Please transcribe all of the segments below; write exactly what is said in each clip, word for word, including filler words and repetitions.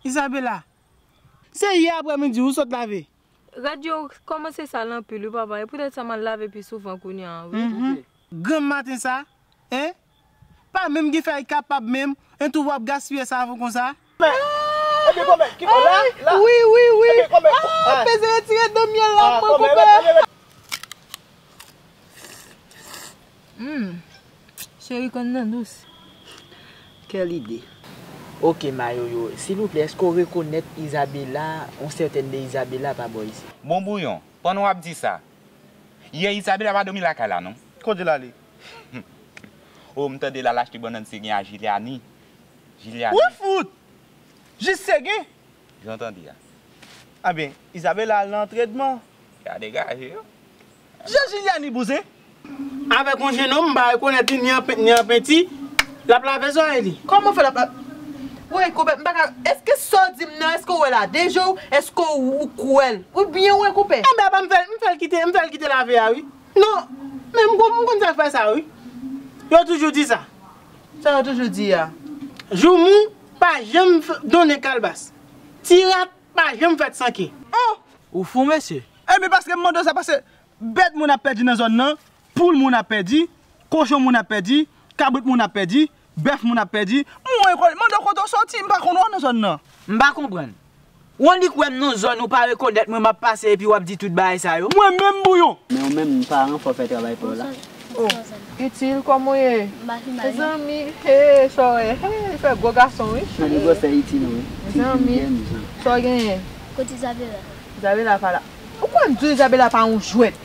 Isabela, se yè aprèmidi ou sot lave. Rad yo kòmanse sal anpil wi papa, e poutèt sa m al lave pi souvan kounye a wi. Mhm. Granm maten sa, en? Pa menm gen fèy kapab menm, en tou w ap gaspiye savon konsa. Ebyen kòmè, ki bò la, la? Wi, wi, wi. Ebyen kòmè, ah, peze retire dan myèl la, mwen koupe. Hmm. Cheri konn nan dous. Quelle idée? Ok, Mayoyo, silvouplè, èske w rekonèt Isabela, yon sètèn de Isabela pa bò isit? Bon Bouyon, pandan w ap di sa, yè Isabela pa dòmi lakay la, non? Kote l ale? Oh, m tande l al achte bannann segen a Jiliani. Jiliani. Wi fout! Jis segen? Jan w tande a. Ebyen, Isabela al nan antrenman. Ya degaje yo. Jan Jiliani bouzen. Avèk yon jenòm m pa rekonèt li ni an pent, ni an penti, l ap lave zòrèy li. Kòman w fè l ap la-, woy, konpè, m pa ka, èske sa w di m nan, èske w wè l a de je w, èske w, ou kwè l? Oubyen w wè konpè? Enben, apa m fè l, m fè l kite, m fè l kite lave a, wi. Non, men m konn, m konn sa k fè sa, wi. Yo toujou di sa. Sa yo toujou di a? Joumou pa janm f-, donnen kalbas. Ti rat pa janm fèt san ke. Oh! Ou fou, mesye? Enben, paske m mande w sa, paske bèt moun ap pèdi nan zòn nan, poul moun ap pèdi, kochon moun ap pèdi, kabrit moun ap pèdi, bèf moun ap pèdi. Mwen, mande w kote w soti, m pa konn w nan zòn nan. M pa konprann. Ou annik wè m nan zòn ou pa rekonèt mwen, m ap pase epi w ap di tout bagay sa yo? Mwen menm Bouyon. Men ou menm, paran, fò w fè travay pa w la. Oh, Itil, kòman w ye? Mezanmi, hey, sa w wè? Hey, li fè gwo gason, wi. Gade gwosè Itil, wi. Mezanmi, sa w genyen? Kote Izabela? Izabela pa la. Ou kwè m di w Izabela pa yon jwèt?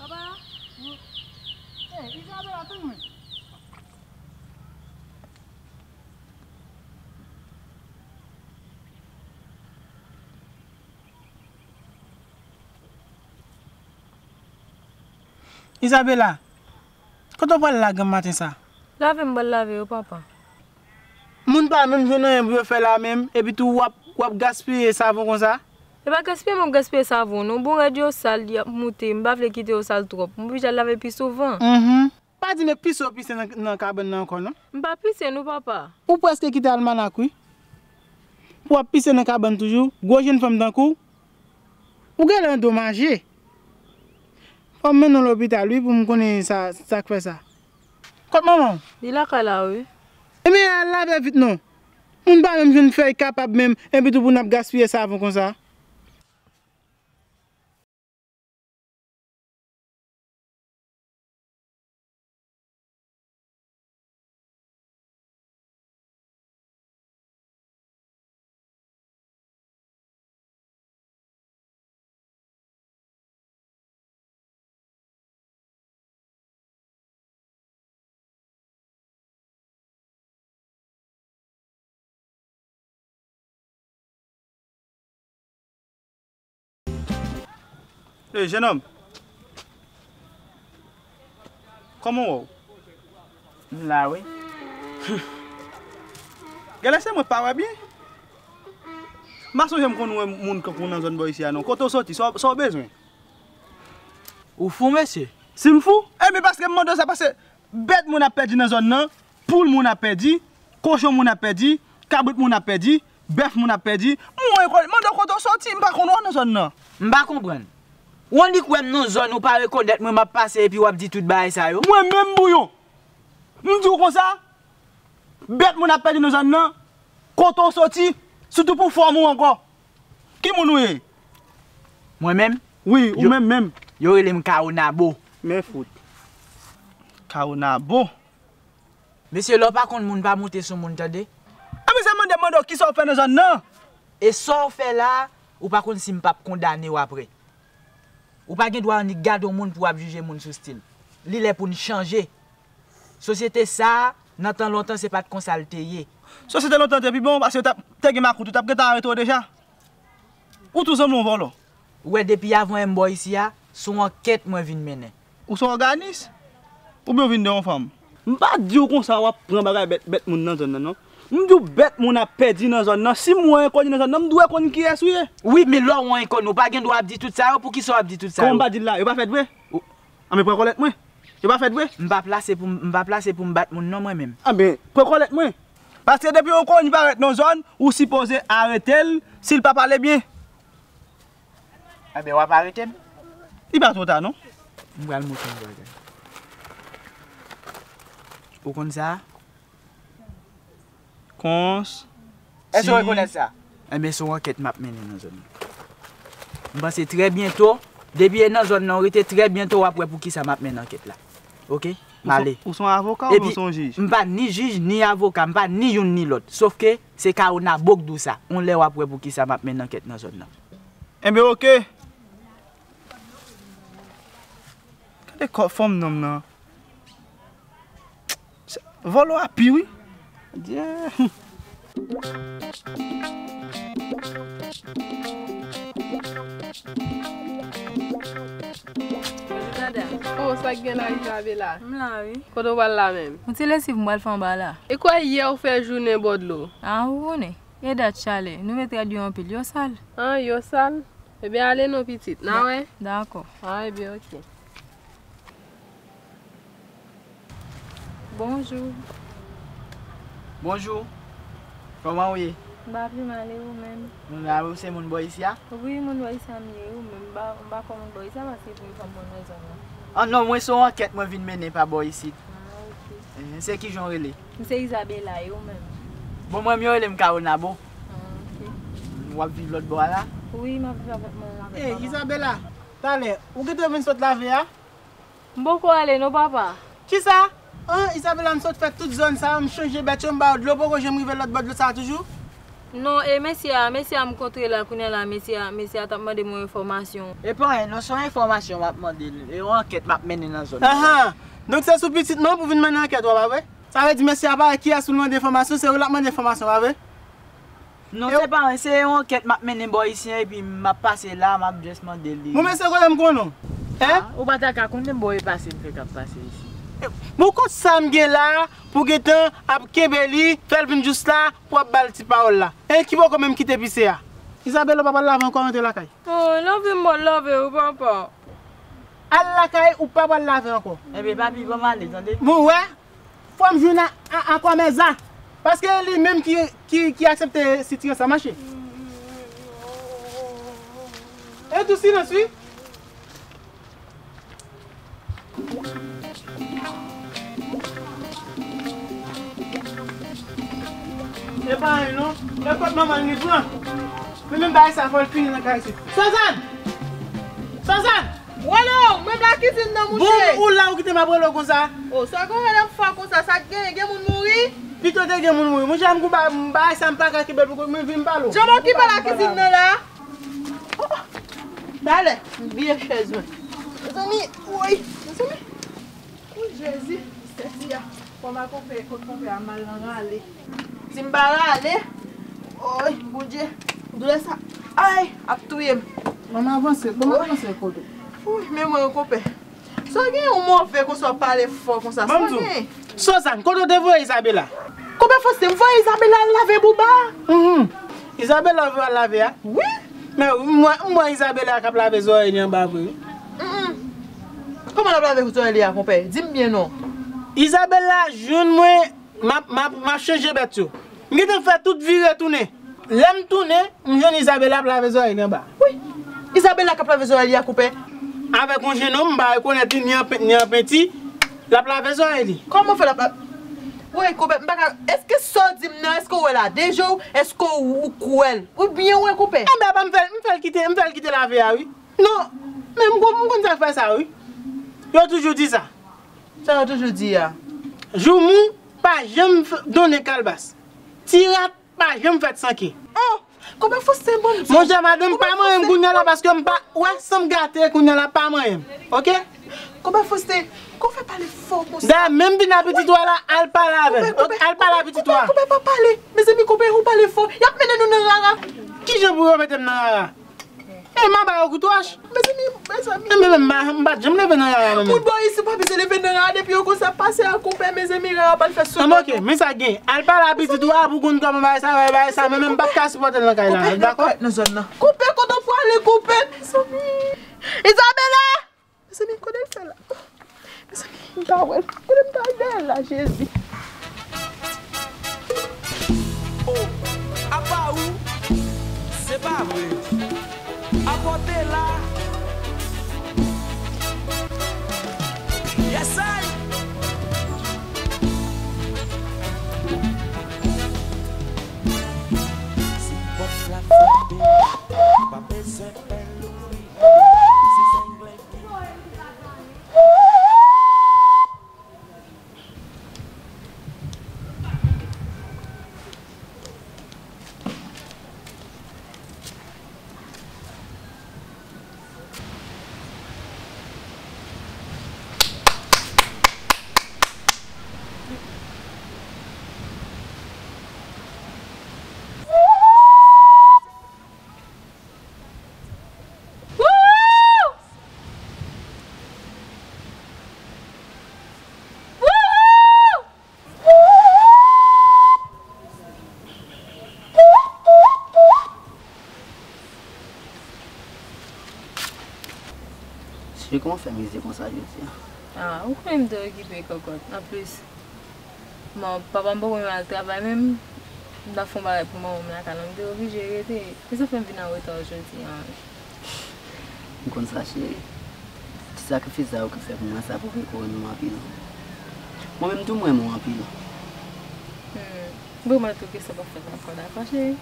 Papa, eh, Isabela, tann mwen. Isabela, kote w pral la granm maten sa? Lave m pral lave yo, papa. Moun pa menm jwenn anyen pou yo fè la menm, epi tou w ap, w ap gaspiye savon konsa? E pa gaspiye m ap gaspiye savon, non. Bon, rad yo sal, y ap moute. M pa vle kite yo sal twòp. M oblije al lave pi souvan. Mhm. Pa di men pise w pise nan, nan kabann nan ankò, non. M pa pise, non, papa. Ou prèske kite almanak, wi. Pou w ap pise nan kabann toujou, gwo jèn fanm tankou w, ou genlè andomaje. Fò m mennen w lopital, wi, pou m konnen sa, sa k fè sa. Kot manman w? Li lakay la, wi. Ebyen, al lave vit, non. Moun pa menm jwenn fèy kapab menm, epi tou pou n ap gaspiye savon konsa. Ey, jenòm. Kòman w wè w? M la, wi. Genlè se mwen pa wè byen. M pa sonje m konn wè moun kankou w nan zòn bò isi a, non. Kote w soti? Sa w, sa w bezwen? Ou fou, mesye? Si m fou? Ebyen, paske m mande w sa, paske bèt moun ap pèdi nan zòn nan, poul moun ap pèdi, kochon moun ap pèdi, kabrit moun ap pèdi, bèf moun ap pèdi. Mwen, mande w kote w soti, m pa konn wè w nan zòn nan. M pa konprann. Ou annik wè m nan zòn, ou pa rekonèt mwen, m ap pase epi w ap di tout bagay sa yo? Mwen menm, Bouyon, m di w konsa, bèt moun ap pèdi nan zòn nan, kote w soti, sitou pou fòm ou ankò. Ki moun ou ye? Mwen menm? Wi, ou menm menm. Yo rele m Kawonabo. Men fout. Kawonabo. Mesye, lè w pa konn moun, pa monte sou moun, tande. Anben, se mande, mande w kisa w fè nan zòn nan? E sa w fè la, ou pa konn si m p ap kondane w apre. Ou pa gen dwa annik gade yon moun pou w ap jije moun sou stil. Li lè pou n chanje. Sosyete sa a, nan tan lontan, se pa t konsa l te ye. Sosyete lontan te pi bon, paske yo t ap, te gen makout, yo t ap gentan arete w deja. Ou tou sanble yon vòlò. Ou wè, depi avan m bò isi a, se yon ankèt mwen vin mennen. Ou se yon òganis? Oubyen w vin de yon fanm? M pa di w konsa w ap pran bagay bèt, bèt moun nan zòn nan, non. M di w bèt moun ap pèdi nan zòn nan. Si m wè yon enkoni nan zòn nan, m dwe konn kiyès ou ye. Wi, men lè w wè yon enkoni, ou pa gen dwa ap di tout sa yo. Poukisa w ap di tout sa yo? Kòman m pa di l la? Yo pa fèt vre? Anben, pran kòlèt mwen. Yo pa fèt vre? M pa plase pou m, m pa plase pou m bat moun non, mwen menm. Anben, pran kòlèt mwen. Paske depi yon enkoni parèt nan zòn, ou sipoze arete l si l pa pale byen. Anben, w ap arete m? Li pa twò ta, non. M pral montre yon bagay. Ou konn sa? Kons. Èske w rekonèt sa? Enben, se yon ankèt m ap mennen nan zòn nan. M panse trè byento, depi e nan zòn nan, w rete trè byento, w ap wè poukisa m ap mennen ankèt la. Oke? M ale. Ou se yon avoka oubyen ou se yon jij? Epi, m pa ni jij, ni avoka, m pa ni youn ni lòt. Sofke, se Kawonabo k di w sa. Yon lè w ap wè poukisa m ap mennen ankèt nan zòn nan. Enben, oke. Gade kò fòm nonm nan. Vòlò a pi, wi. Adye. Bonjou, dada. Oh, sa k gen la, Isabela? M la, wi. Kote w pral la menm? Yon ti lesiv m pral fè anba la. E kwè yè w fè jounen bò dlo? A, ou konnen. E dat chalè. Nou met rad yo anpil. Yo sal. An, yo sal? Ebyen, ale non, pitit. N a wè. Dakò. A, ebyen, oke. Bonjou. Bonjou. Kòman w ye? M pa pi mal, e ou menm? M la, ou se moun bò isi a? Wi, moun bò isi a m ye, ou menm? M pa, m pa kò moun bò isi a, paske premye fwa m konn nan zòn nan. An non, mwen se yon ankèt mwen vin mennen pa bò isit. A, oke. Enhen, se kijan w rele? M se Isabela, e ou menm? Bon, mwen menm yo rele m Kawonabo. A, oke. W ap viv lòt bò a la? Wi, m ap viv avèk manman m avèk papa m. Ey, Isabela, talè, ou gentan vin sot lave a? M poko ale non, papa. Kisa? An, Isabela, m sot fè tout zòn sa a, m chanje bèt yo, m ba yo dlo, poko janm rive lòt bò dlo sa a toujou? Non, e mesye a, mesye a m kontre la kounye a la, mesye a, mesye a t ap mande m yon enfòmasyon. E pa anyen non, se yon enfòmasyon m ap mande l, e yon ankèt m ap mennen nan zòn nan. Ahan! Donk se sou pitit mwen pou vin mennen ankèt ou a, pa vre? Sa vle di mesye a pa wè kiyès pou l mande enfòmasyon, se ou l ap mande enfòmasyon, pa vre? Non, se pa anyen, se yon ankèt m ap mennen bò isi an, epi m ap pase la, m ap just mande li. Bon, mesye, kote m konnen w? Hein? A, ou pa ta ka konnen m bò e pase m fèk ap pase isi. Bon, kot sa m gen la pou gentan ap kenbe li, fè l vin jous la, pou ap ba l ti pawòl la? Hein, ki poko menm kite pise a? Isabela, ou pa pral lave ankò, rantre lakay. Oh, lave m pral lave wi, papa. Al lakay, ou pa pral lave ankò. Enben, papi, ban m ale, tande? Bon, ou wè? Fò m jwenn a, a, a kòmèsa. Paske li menm ki, ki, ki aksepte sitiyasyon sa mache. E tou silans, wi. E pa anyen non. E kot manman li pran. Men menm bagay sa fò l fini nan kay isit. Sozan! Sozan! Wolo, mwen m lakizin nan, mouche. Bon, ou la, ou kite m ap rele w konsa. Oh, sa gon rele m fò konsa, sa k genyen, gen moun mouri? Pito te gen moun mouri. Mouche, m kou ba, m bagay sa, m pa ka kenbe l pou mwen vin pale w. Jan m okipe lakizin nan la. Oh, oh. Talè, m bliye chèz mwen. Mezanmi, woy, mezanmi. Oh, Jezi, sèti a. Kòman konpè, kot konpè a mal nan rale. Si m pa rale, oy, Bondye, doulè sa, ay, ap touye m. Ban m avanse, ban m avanse kote. Wi, men mwen, konpè. Sa w gen yon move konsa, w pale fò konsa? Sa w gen? Suzanne, kote w te voye Isabella? Konpè Faustin, m voye Isabella al lave bouba. Mhm. Isabella w voye al lave a? Wi. Men m wè, m wè Isabella k ap lave zòrèy li anba vre, wi. Mm-mm. Kòman l ap lave zòrèy li a, konpè? Di m byen non. Isabella jwenn mwen, m ap, m ap, m ap chanje bèt yo. M gentan fè tout vire tounen. Lè m tounen, m jwenn Isabella ap lave zòrèy li anba. Wi. Isabella k ap lave zòrèy li a, konpè. Avèk yon jenòm, m pa rekonèt li ni an pen-, ni an penti, l ap lave zòrèy li. Kòman fè l ap la-, wi, konpè, m pa ka, èske sa w di m nan, èske w wè l a de je w, èske w, ou kwè l? Ou byen wè, konpè? Enben, apa m fè l, m fè l kite, m fè l kite lave a, wi. Non, men m konn, m konn sa k fè sa, wi. Yo toujou di sa. Sa yo toujou di a? Joumou pa janm f-, donnen kalbas. Ti rat pa janm fèt san ke. Oh! Konpè Faustin, bon Dye. Monchè, madanm pa manyen m kounye a la paske m pa wè san m gate kounye a la, pa manyen m. Oke? Konpè Faustin, kòman w fè pale fò konsa? Dayè, menm vin a pitit ou a la, al pale avè l. Konpè, konpè, al pale a pitit ou a. Konpè, konpè, pa pale. Mezanmi, konpè, ou pale fò. Y ap mennen nou nan rara. Kijan pou yo mete m nan rara? E m a ba yo kout wòch. Mezanmi, mezanmi. E men, men, m pa, m pa t janm leve nan rara, men. Moun bò isi pa bezwen leve nan rara depi yo konsa pase a konpè, mezanmi, rara pral fè sou. Anben, oke, men sa gen. Al pale a pitit ou a pou konn kòman bagay sa, bagay sa, men, men m p ap ka sipòte l nan kay la, dakò? Konpè, nan zòn nan. Konpè, kote w prale, konpè, mezanmi. Isabella! Mezanmi, kote l fè la? Oh, mezanmi, m ta wè l. Kote m ta wè l la, Jezi? Oh, apa ou? Se pa vre. Apa w te la? Yes I! Si pòt la frape, pa bezwen fè louvri. Si zenglen Cheri, kòman w fè mize konsa jodi a? Ah, ou konnen m te okipe kòkòt. Anplis, man, papa m poko menm al travay menm. M t ap fè yon bagay pou manman m lakay la, m te oblije rete. Se sa fè m vin an reta jodi a. M konn sa, cheri. Ti sakrifis sa yo ke w fè pou mwen, sa pwouve ke w renmen m anpil. Mwen menm tou, m renmen w anpil. Hmm. Bon, mwen tou ke sa p ap fèt ankò, dakò, cheri?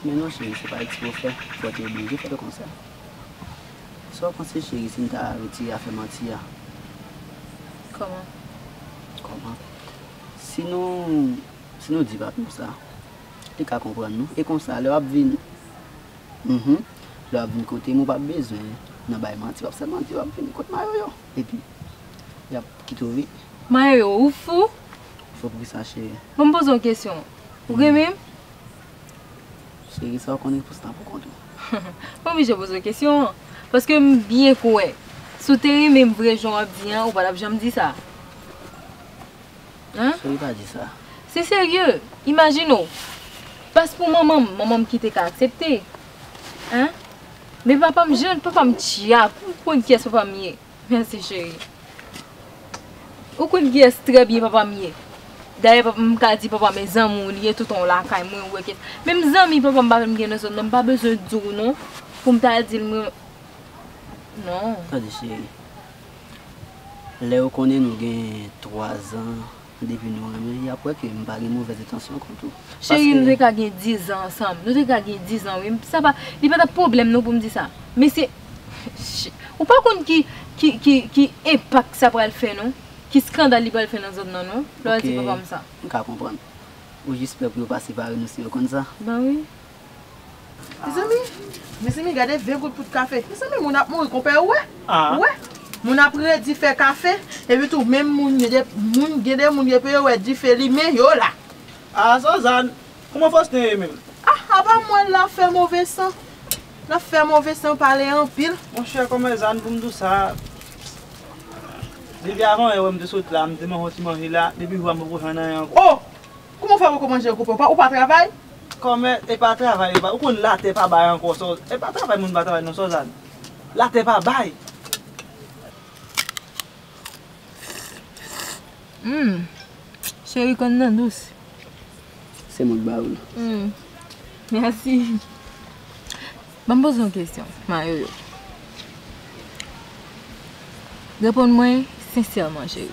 Men non, cheri, se pa eksprè w fè, fò w te oblije fè l konsa. Sa w panse, cheri, si n ta retire afè manti a? Kòman? Kòman? Si nou, si nou di papa w sa, li ka konprann nou. E konsa, lè w ap vin, mhm, lè w ap vin kote m, ou p ap bezwen nan bay manti, w ap sèlman di w ap vini kot Mayoyo. Epi, y ap kite w vini. Mayoyo, ou fou? Fou poukisa, cheri? Bon, m poze w kesyon. Ou renmen m? Cheri, sa w konn repons lan pou kont ou. Mwen oblije poze w kesyon an. Paske m byen kwè, si w te renmen m vre jan w ap di an, ou pa t ap janm di sa. Hein? Cheri, pa di sa. Se serye. Imajine w. Pas pou manman m, manman m ki te ka aksepte. Hein? Men papa m, jan papa m djab, ou konn kiyès papa m ye. Mèsi, cheri. Ou konn kiyès trè byen papa m ye. Dayè, papa m ka di papa m e zanmi w li ye, toutan w lakay mwen, ou wè kiyès. Menm zanmi papa m pa menm gen nan zòn nan, m pa bezwen di w non, pou m ta di l mwen, non. Tande, cheri. Lè yo konnen nou gen twa zan, depi nou renmen, y ap wè ke m pa gen movèz entansyon kont ou. Cheri, nou te ka gen diz an ansanm. Nou te ka gen diz an, wi. Sa pa, li pa t ap pwoblèm non pou m di sa. Men se, ou pa konn ki, ki, ki, ki enpak sa pral fè non. Ki eskandal li pral fè nan zòn nan non. Lè w al di papa m sa. Ok, m ka konprann. Ou jis pè pou yo pa separe nou si yo konn sa. Ben wi. Mezanmi, mezanmi, gade ven goud poud kafe. Mezanmi, moun ap mouri, konpè, ou wè? Ah. Ou wè? Moun ap redi fè kafe, epi tou, menm moun, gen de moun, gen de moun, epi yo wè dife limen, yo la. Ah, Suzanne, kòman Faustin ye menm? Ah, apa mwen la fè move san. N ap fè move san pale anpil. Monchè, kòmè zan pou m di w sa. Depi avan yè wè m te sot la, m te manje yon ti manje la, depi jou a m poko jwenn anyen ankò. Oh! Kòman w fè poko manje ankò, papa? Ou pa travay? Kòmè, e pa travay, e pa, ou konn latè pa bay ankò, sa, e pa travay moun pa travay non, Suzanne. Latè pa bay. Hmm. Cheri, konn nan dous. Se mwen k ba ou l. Hmm. Mèsi. Ban m poze w yon kesyon, Mayoyo. Reponn mwen sensèman, cheri.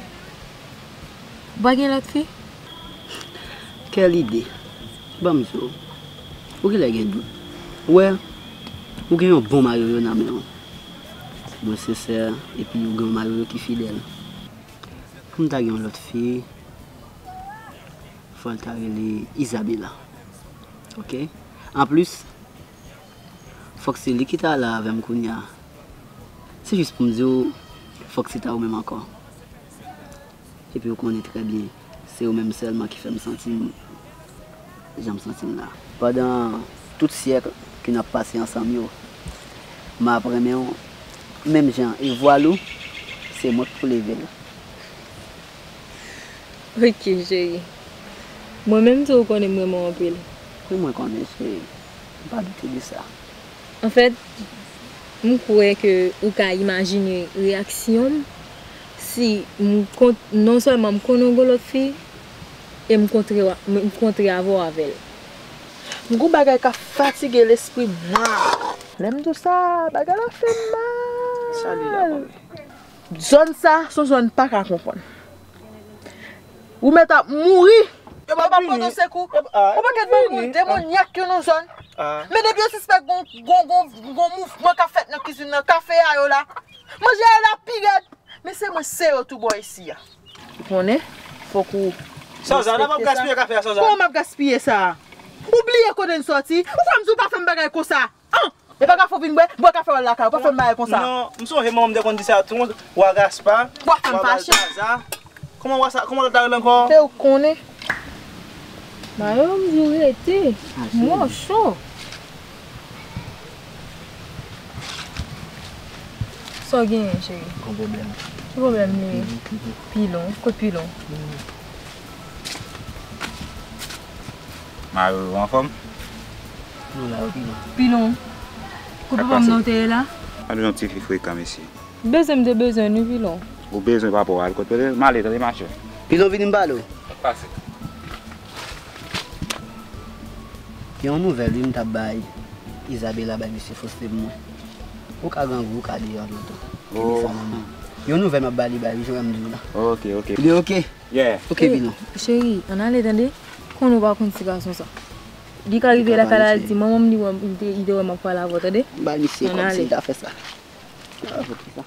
Ou pa gen lòt fi? Kèl ide! Ban m di w, ou genlè gen dout. Ou wè, ou gen yon bon Mayoyo nan men w. Mwen sensè, epi ou gen yon Mayoyo ki fidèl. Pou m ta gen yon lòt fi, fò l ta rele Isabella. Oke? Anplis, fòk se li ki ta la avè m kounye a. Se jis pou m di w, fòk se ta ou menm ankò. Epi ou konnen trè byen, se ou menm sèlman ki fè m santi m jan m santi m la. Pandan tout syèk ke n ap pase ansanm yo, m ap renmen w menm jan e vwal ou, se mwen k pou leve l. Ok, cheri. Mwen menm tou, ou konnen m renmen w anpil. Wi, mwen konnen, cheri. M pa doute de sa. Anfèt, m kwè ke ou ka imajine reyaksyon m si m kont-, non sèlman m konnen w gen lòt fi, e m kontre, m kontre avè w avè l. M gon bagay k ap fatige lespri m. Lè m di w sa, bagay la fè m mal. Sa li la, kòmè? Zòn sa, se yon zòn m pa ka konprann. Ou mèt ap mouri. Yo p ap pote w sekou. Yon pakèt bann moun demonyak yo nan zòn. Men depi yo sispèk gon, gon, gon, gon mouvman k ap fèt nan kizin nan, kafe a yo la. Manje a yo la pi rèd. Men se mwen se yo tou bò isi a. Ou konnen, fòk ou Suzanne, n ap gaspiye kafe a, Suzanne. Kòman m ap gaspiye sa? Ou bliye kote n sòti? Ou kwè m di w pa fè m bagay konsa? An! E pa kafe w vin bwè, bwè kafe w al lakay ou, pa fè m bagay konsa. Non, m sonje manman m te konn di sa tou, wa Gaspa, wa Baltaza. Kòman wa sa, kòman lòt la rele ankò? Se ou k konnen. Mayo, m di w rete. Mò cho. Sa w genyen, cheri? Gon pwoblèm. Ki pwoblèm li ye? Pilon, pilon. Pilon. Kot pilon? Pilon. Mayo, ou anfòm? Nou la, wi, pilon. Pilon. Kot papa m nan w te ye la? Gade yon ti fi frekan, mesye. Bezwen m te bezwen, wi, pilon. Ou bezwen pa pou al kot pete, m ale, tande, machè. Pilon, vini m pale w. Sa k pase? Gen yon nouvèl, wi, m t ap bay Isabella, bay mesye Faustin pou mwen. Ou ka grangou, ou ka deyò lontan. Kite sa nan men w. Yon nouvèl m ap ba li, bay, wi, jan m di w la. Ok, ok. Li oke? Yeah. Oke, pilon. Cheri, ann ale, tande. Konnen w pa konn ti gason sa. Li ka rive lakay la, li di, manman m, li wè m, li te, li te wè m ap pale avè w, tande? Bay misye kòmsi li ta fè sa. Ah, ok, sa.